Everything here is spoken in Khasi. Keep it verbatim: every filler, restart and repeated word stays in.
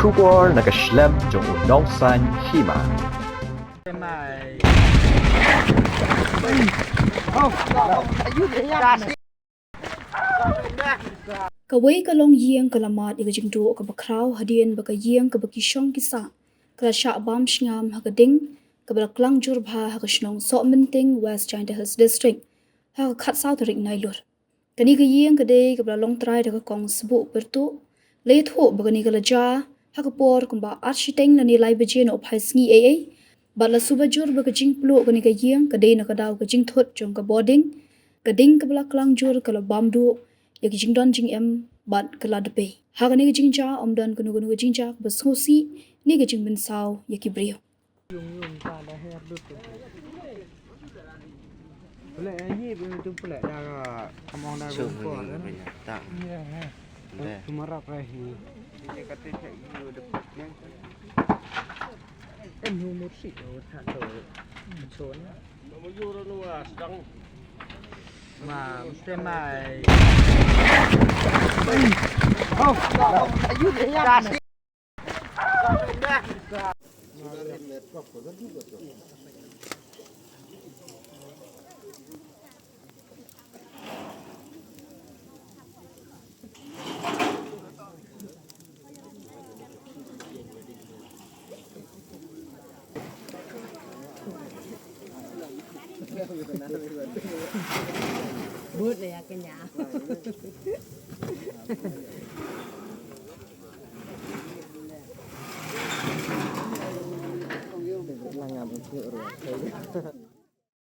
Khubor na ka shlem jong u nongsan hima. Kawei ka longïing ka la mad ïa ka jingduh kaba khraw hadien ba ka ïing kaba ki shong ki sah ka la shah bam shngam ha ka ding kaba la klang jur bha ha ka shnong Sohmynting, West Jaintia Hills District, ha ka khatsaw tarik Nailur. Kane ka ïing ka dei kaba la long trai da ka kong Sbuh Pyrtuh. La ïathuh ba kane ka la jia ha ka por kumba ar shiteng lane lai baje na u phai sngi eiei. Bad la suba jur ba ka jingpluh kane ka ïing ka dei na ka daw ka jingthut jong ka bording. Ka ding kaba la klang jur ka la bam duh ïa ka jingdon jingem bad ka la dpei. Ha kane ka jingjia ym don kano kano ka jingjia kaba sngewsih ne ka jingmynsaw ïa ki briew. Yung yung ta da her lut tu. Pule eh, hi tu pule da ka kamong da Shu gum ko ni kan. Banyak tak. Iya, eh. Deh. Tu marap eh hi. Ini kata cak you dekat ni. Eh, ni umur si tu tak tu. Chon. Ma, mesti mai. Oh, ayu dia. But lah ya kenyang.